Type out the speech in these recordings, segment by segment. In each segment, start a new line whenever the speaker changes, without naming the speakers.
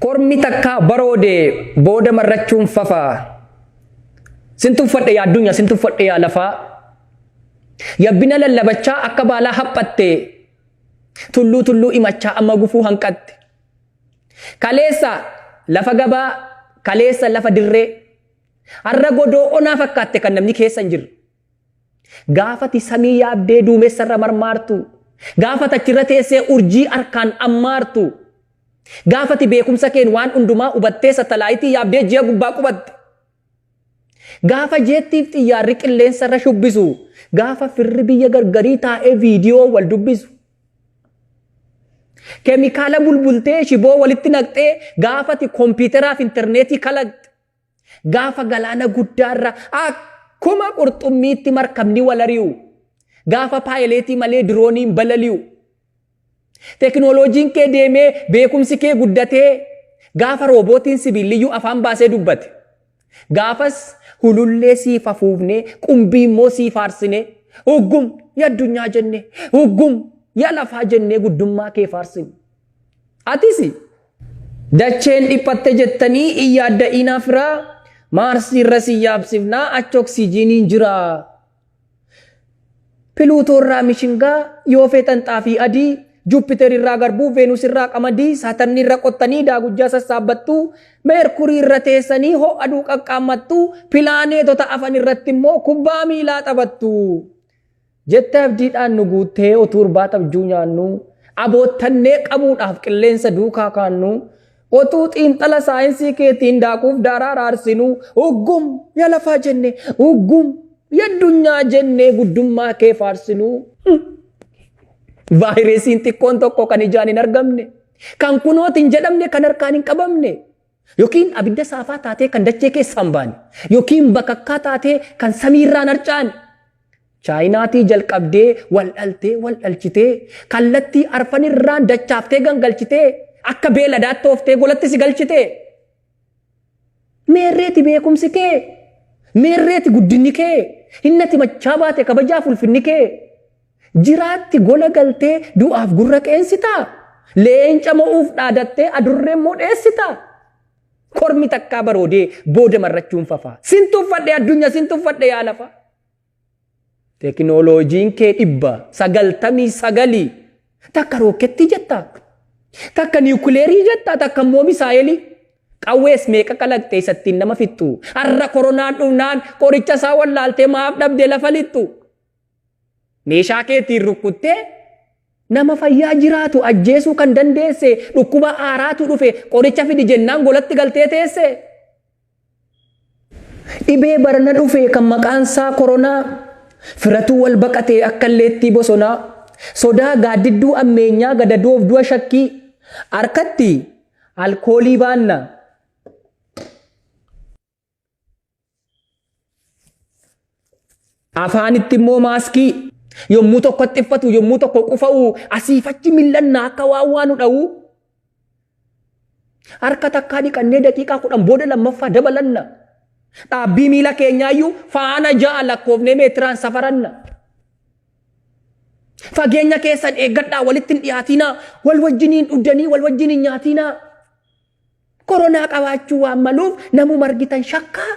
Kormi takkaa baroode booda marrachuun fafa. Sin tuffadhe yaa addunyaa, sin tuffadhe yaa lafaa. Yabbina lallabachaa akka baalaa haphatte. Tulluu tulluu imachaa amma gufuu hanqatte. Kaleessa lafa gabaa, kaleessa lafa dirree. Har'a godoo onaa fakkaatte kan namni keessa hin jirre. Gaafati samii yaabdee duumessarra marmaartu. Gaafati achirra teessee urjii harkaan ammaartu. Gaafati beekumsa keen waan hundumaa hubattee satalaayitii yaabdee ji'a gubbaa qubatte. Gaafa jeettiif xiyyaarri qilleensarra shubbisu. Gaafa firri biyya gargarii taa'ee viidiyoo wal dubbisu. Keemikaala bulbultee shiboo walitti naqxee gaafati kompiiteraaf intarneetii kalaqxe. Gaafa galaana guddaarra akkuma qurxummiitti markabni wal ari'u. Gaafa paayileetii malee dirooniin balali'u. Teknooloojiin kee deemee beekumsi kee guddatee gaafa roobootiin sibiilliyyuu afaan baasee dubbate. Gaafas hulullee siif afuufnee qumbii immoo siif faarsinee uggum ya addunyaa jennee uggum ya lafaa jennee guddummaa kee faarsine. Atis dacheen dhiphatte jettanii hin yaadda'inaa firaa Maarsii irra si yaabsifnaa achi oksijiiniin jira. Piluutoo irraa mishingaa yoo feetan xaafii adii Juupiter irraa garbuu Veenus irraa qamadii Saatarni irra qottanii daagujjaa sassaabbattu Meerkurii irra teessanii ho'a aduu qaqqaammattu pilaaneetota afan irratti immoo kubbaa miilaa taphattu. Jette abdiidhaan nu guuttee utuu irbaata abjuu nyaannuu, aboottannee qabuudhaaf qilleensa duukaa kaannuu, otuu xiinxala saayinsii keetiin daakuuf daaraa raarsinuu, uggum ya lafaa jenne, uggum ya addunyaa jennee guddummaa kee faarsinuu. Vaayiresiin xiqqoon tokko kan ijaan hin argamne, kan kunooti hin jedhamne, kan harkaan hin qabamne, yookiin abidda saafaa taatee kan dachee keessaa hin baane, yookiin bakakkaa taatee kan samiirraan harcaane, Chaayinaatii jalqabdee wal dhaltee wal dhalchitee kallattii arfan irraan dachaaftee gangalchitee akka beeladaatti ooftee golatti si galchitee. Meerreeti beekumsi kee? Meerreeti guddinni kee? Hinnati machaa baate kabajaaf ulfinni kee? Jiraatti gola galtee du'aaf gurra qeensitaa? Leenca mo'uuf dhaadattee adurree immoo dheessitaa? Kormi takkaa baroodee booda marrachuun fafaa. Sin tuffadhe addunyaa sin tuffadhe yaa lafa. Tekinooloojiin kee 99 takka rookettii jetta, takka niwukileerii jetta, takka immoo misaayelii. Qawwees meeqa kalaqxe isa ittiin nama fixxu. Har'a koronaan dhufnaan qoricha isaa wallaaltee maaf dhabde lafa lixxu. Meeshaa keetiin rukkuttee nama fayyaa jiraatu ajjeesuu kan dandeesse dhukkuba haaraatu dhufe qoricha fidi jennaan golatti galtee teesse. Dhibee barana dhufe kan maqaan isaa koronaa firatuu wal baqate akka illeettii bosonaa sodaa gaaddidduu ammeenyaa gadadoof du'a shakkii harkatti alkoolii baanna. Afaanitti immoo maaskii yommuu tokko xiffatu yommuu tokko qufa'u asiif achi mil'annaa akka waan waa nu dha'u. Harka takkaa dhiqannee daqiiqaa 10 booda lammaffaa dabalanna. Dhaabbii miila keenyaayyuu faana 6 lakkoofnee meetiraan safaranna. Fageenya keessan eeggadhaa walitti hin dhiyaatinaa wal wajjiniin dhugdanii wal wajjiniin nyaatinaa. Koronaa qabaachuu waan maluuf namuma argitan shakkaa.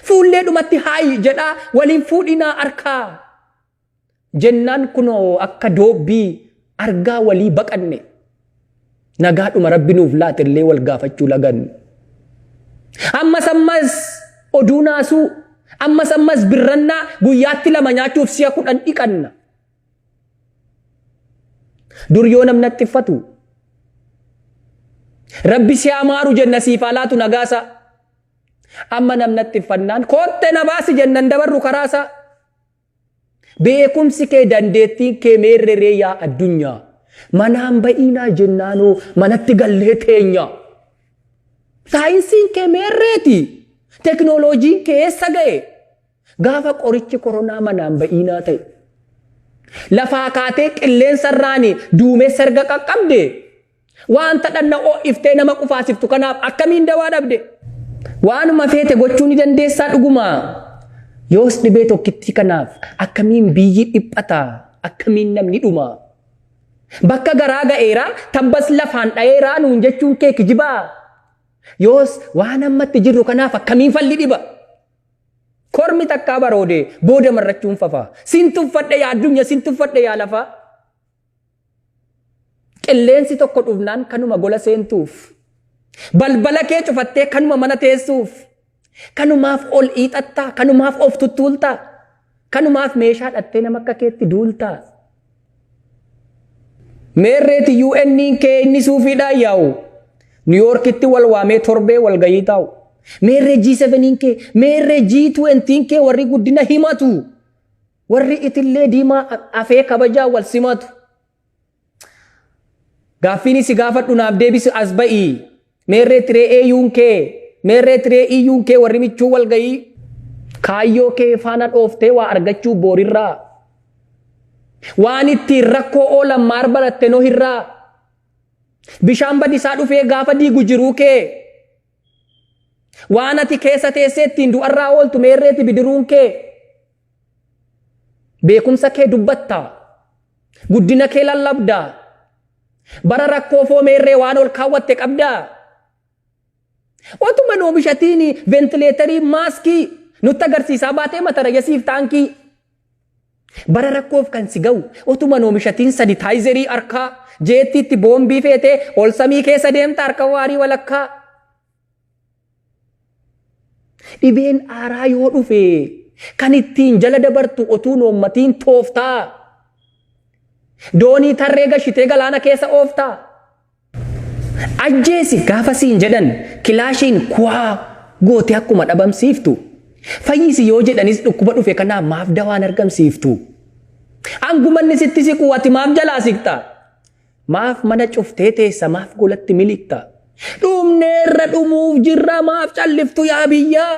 Fuullee dhumatti haayi jedhaa waliin fuudhinaa harkaa. Jennaan kunoo akka doobbii argaa walii baqanne. Nagaadhuma rabbi nuuf laate illee wal gaafachuu laganne. Ammas ammas oduu naasuu ammas ammas birrannaa guyyaatti lama nyaachuuf si'a 10 dhiqanna. Dur yoo namni haxxiffatu rabbi si haa maaru jenna siif haa laatu nagaasaa. Amma namni haxxiffannaan kootte na baasi jennan dabarru karaasaa. Beekumsi kee dandeettiin kee meerreree yaa addunyaa. Manaan ba'iinaa jennaanoo manatti gallee teenya. Saayinsiin kee meerreeti? Teknooloojiin kee eessa ga'e? Gaafa qorichi koronaa manaan ba'iinaa ta'e. Lafaa kaatee qilleensa irraani duumessa erga qaqqabde wanta dhanna ho'iftee nama qufaasiftu kanaaf akkamiin dawaa dhabde? Waanuma feete gochuu ni dandeessaa dhuguma. Yoos dhibee tokkittii kanaaf akkamiin biyyi dhiphata? Akkamiin namni dhuma? Bakka garaa ga'eera, tabbas lafaan dha'eera nuun jechuun kee kijibaa? Yoos waan ammatti jirru kanaaf akkamiin falli dhiba? Kormi takkaa baroode booda marrachuun fafa. Sin tuffadhe yaa addunyaa, sin tuffadhe yaa lafaa. Qilleensi tokko dhufnaan kanuma gola seentuuf. Balbala kee cufattee kanuma mana teessuuf. Kanumaaf ol hiixattaa, kanumaaf of tuttuultaa, kanumaaf meeshaa dhattee nama akka keetti duultaa. Meerreeti UN kee inni suufiidhaan yaa'u. New Yorkitti wal waamee torbee wal gayii taa'u. Meerree G7 kee, meerree G20 kee warri guddina himatu. Warri itillee diimaa afee kabajaa wal simatu. Gaaffiin si gaafadhu naaf deebisi as ba'ii. Meerree tiree AU'n kee, meerree tiree EU'n kee warri michuu wal gayii. Kaayyoo kee faana dhooftee waa argachuu boorirraa. Waan ittiin rakkoo oolan maar baratte nohirraa. Bishaan badisaa dhufee gaafa diigu jiruu kee. Waan ati keessa teessee ittiin du'arraa ooltu meerreeti bidiruun kee. Beekumsa kee dubbattaa. Guddina kee lallabdaa. Bara rakkoo foo meerree waan ol kaawwatte qabdaa. Otuma oomishatiin ventileetarii maaskii nutti agarsiisaa baatee mata rayyasiif taankii. Bara rakkoof kan si ga'u otuma oomishatiin sanitaayizerii harkaa jeettiitti boombii feetee ol samii keessa deemta harka waarii walakkaa. Dhibeen aaraa yoo dhufe kan ittiin jala dabartu otuu noommatiin tooftaa. Doonii tarree gashitee galaana keessa ooftaa. Ajjeesi gaafa siin jedhan kilaashiin kuwaa goote akkuma dhabamsiiftu. Fayyisi yoo jedhanis dhukkuba dhufe kanaaf maaf dawaan argamsiiftu. Angumanni sitti siqu ati maaf jalaa siqxa? Maaf mana cuftee teessa maaf golatti miliqxa? Dhumneerra dhumuuf jirra maaf calliftu yaa biyyaa?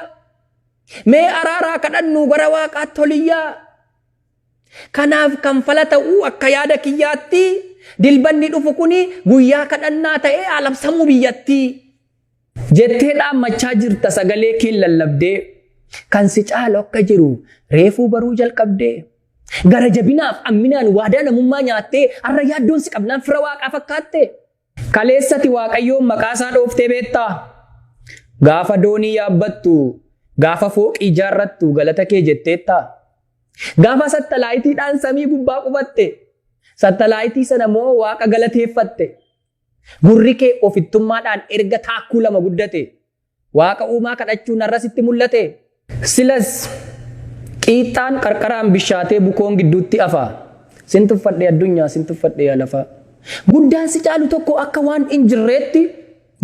Mee araaraa kadhannu gara waaqaatti toliyyaa? Kanaaf kan fala ta'uu akka yaada kiyyaatti dilbanni dhufu kuni guyyaa kadhannaa ta'ee alabsamuu biyyattii. Jettee dhaammachaa jirta sagalee kee lallabdee kan si caalu akka jiru reefuu baruu jalqabdee. Gara jabinaaf amminaan waadaa namummaa nyaattee har'a yaaddoon si qabnaan fira waaqaa fakkaatte. Kaleessati waaqayyoon maqaa isaa dhooftee beektaa? Gaafa doonii yaabbattu, gaafa fooqii ijaarrattu galata kee jetteettaa? Gaafa sattalaayitiidhaan samii gubbaa qubatte, sattalaayitii sana moo waaqa galateeffatte? Gurri kee ofittummaadhaan erga taakkuu lama guddate, waaqa uumaa kadhachuun har'a sitti mul'ate? Silas qiixxaan qarqaraan bishaatee bukoon gidduutti afa. Sin tuffadhe addunyaa, sin tuffadhe yaa lafaa. Guddaan si caalu tokko akka waan hin jirreetti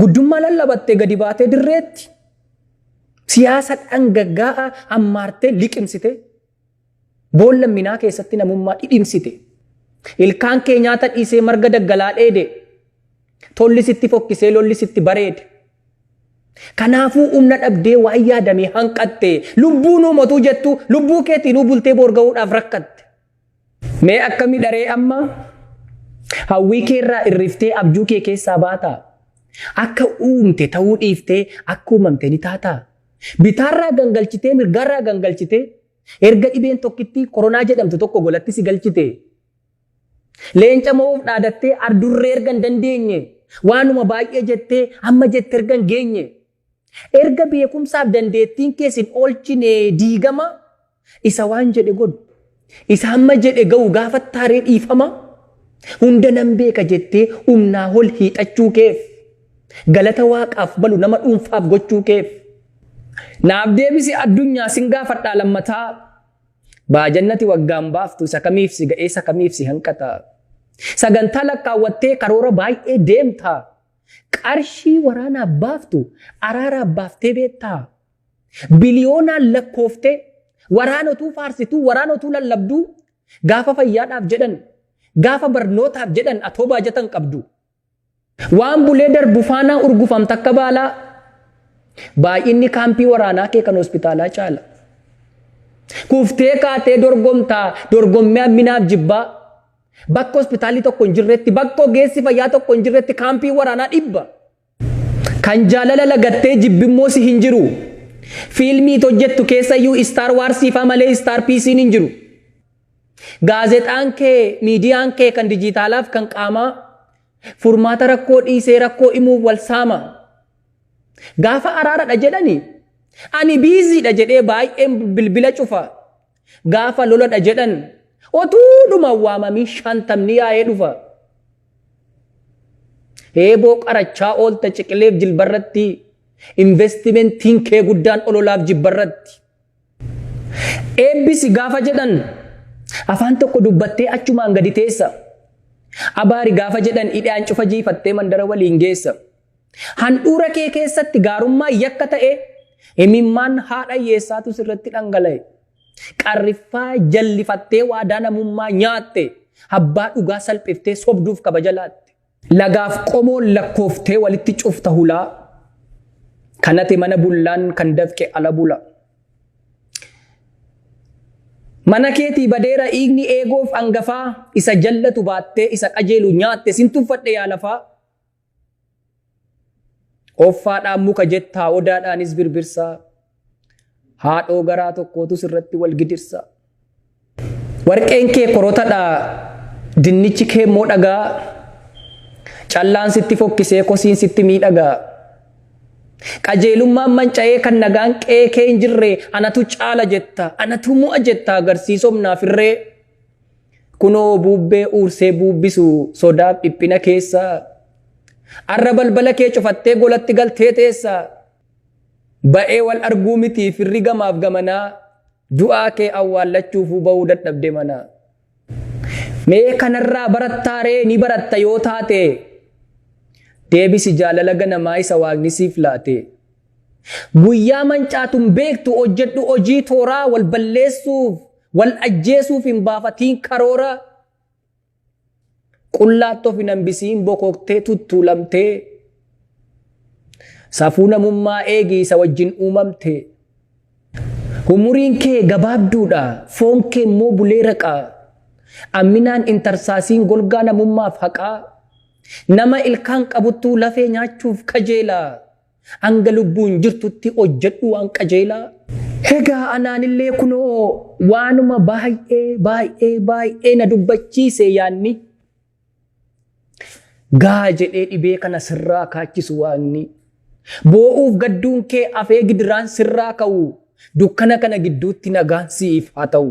guddummaa lallabatte gadi baatee dirreetti. Siyaasa dhangaggaa'aa hammaartee liqimsite. Boolla minaa keessatti namummaa dhidhimsite. Ilkaan kee nyaata dhiisee marga daggalaa dheede. Tolli sitti fokkisee lolli sitti bareede. Kanaafuu humna dhabdee waan yaadamee hanqatte. Lubbuu nuu motuu jettu lubbuu keetiinuu bultee boorga'uudhaaf rakkatte. Mee akkami dharee amma hawwii keerraa irriftee abjuu kee keessaa baataa? Akka uumte ta'uu dhiiftee akka uumamte ni taataa? Bitaarraa gangalchitee mirgaarraa gangalchitee erga dhibeen tokkittii koronaa jedhamtu tokko golatti si galchite. Leenca mo'uuf dhaadattee ardurree erga hin dandeenye waanuma baay'ee jettee amma jette erga hin geenye. Erga beekumsaaf dandeettiin kees hin oolchine diigama isa waan jedhe godhu. Isa hamma jedhe ga'u gaafa taaree dhiifama. Hunda nan beeka jettee humnaa ol hiixachuu keef. Galata waaqaaf malu nama dhuunfaaf gochuu keef. Naaf deebisi addunyaa sin gaafadhaa lammataa. Baajannati waggaan baaftu isa kamiif si ga'ee isa kamiif si hanqata. Sagantaa lakkaawwattee karoora baay'ee deemta. Qarshii waraanaaf baaftu araaraaf baaftee beektaa. Biliyoonaan lakkooftee waraana utuu faarsituu waraana utuu lallabduu gaafa fayyaadhaaf jedhan gaafa barnootaaf jedhan atoo baajatan qabdu. Waan bulee darbu faanaa urgufamta akka baalaa. Baay'inni kaampii waraanaa kee kan hospitaalaa caala. Kuftee kaatee dorgomtaa dorgommii hamminaaf jibbaa. Bakka hospitaalli tokko hin jirretti bakka ogeessi fayyaa tokko hin jirretti kaampii waraanaa dhibba. Kan jaalala lagattee jibbimmoo si hin jiru. Fiilmii hojjettu keessayyuu Star Warsii faa malee Star Peaceiin hin jiru. Gaazexaan kee, miidiyaan kee kan dijitaalaaf kan qaamaa furmaata rakkoo dhiisee rakkoo himuuf wal saama. Gaafa araaradha jedhani ani biiziidha jedhee baay'een bilbila cufa. Gaafa loladha jedhan otuudhuma waamamii shantamni yaa'ee dhufa. Heeboo qarachaa oolta ciqileef jilbarratti investimentiin kee guddaan ololaaf jibbarratti. Eebbisi gaafa jedhan afaan tokko dubbattee achumaan gadi teessa. Abaari gaafa jedhan hidhaan cufa jiifattee mandara waliin geessa. Handhuura kee keessatti gaarummaa yakka ta'e imimmaan haadha hiyyeessaatu sirratti dhangala'e. Qarriffaa jallifattee waadaa namummaa nyaatte abbaa dhugaa salphiftee sobduuf kabaja laatte. Lagaaf qomoon lakkooftee walitti cufta hulaa. Kanate mana bullaan kan dafqe ala bula. Mana keetii badeera dhiigni eegoof angafaa isa jallatu baattee isa qajeelu nyaatte sin tuffadhe yaa lafaa. Offaadhaan muka jettaa odaadhaanis birbirsaa. Haadhoo garaa tokkootu sirratti wal gidirsa. Warqeen kee korotadha dinnichi kee immoo dhagaa. Callaan sitti fokkisee kosiin sitti miidhagaa. Qajeelummaan manca'ee kan nagaan qe'ee kee hin jirre anatu caala jetta anatu mo'a jetta agarsiisomnaaf irree. Kunoo buubbee uursee buubbisu sodaaf dhiphina keessa. Arra balbala kee cufattee golatti galtee teessa. Ba'ee wal arguu miti firri gamaaf gamanaa du'aa kee awwaallachuufuu ba'uu dadhabde mana. Mee kanarraa barattaaree ni baratta yoo taate deebisi jaalala ganamaa isa waaqni siif laate. Guyyaa mancaatun beektu hojjedhu hojii tooraa wal balleessuuf wal ajjeesuuf hin baafatiin karoora. Qullaatti of hin hambisiin bokoktee tuttuulamtee. Safuu namummaa eegi isa wajjin uumamte. Umuriin kee gabaabduudha, foon kee immoo bulee raqa. Amminaan hin tarsaasiin golgaa namummaaf haqaa. Nama ilkaan qabuttuu lafee nyaachuuf kajeela. Hanga lubbuun jirtutti hojjedhu waan qajeelaa. Egaa anaanillee kunoo waanuma baay'ee baay'ee baay'ee na dubbachiise yaanni. Gaa jedhee dhibee kana sirraa kaachisu waaqni. Boo'uuf gadduun kee afee gidiraan sirraa ka'u. Dukkana kana gidduutti nagaan siif haa ta'u.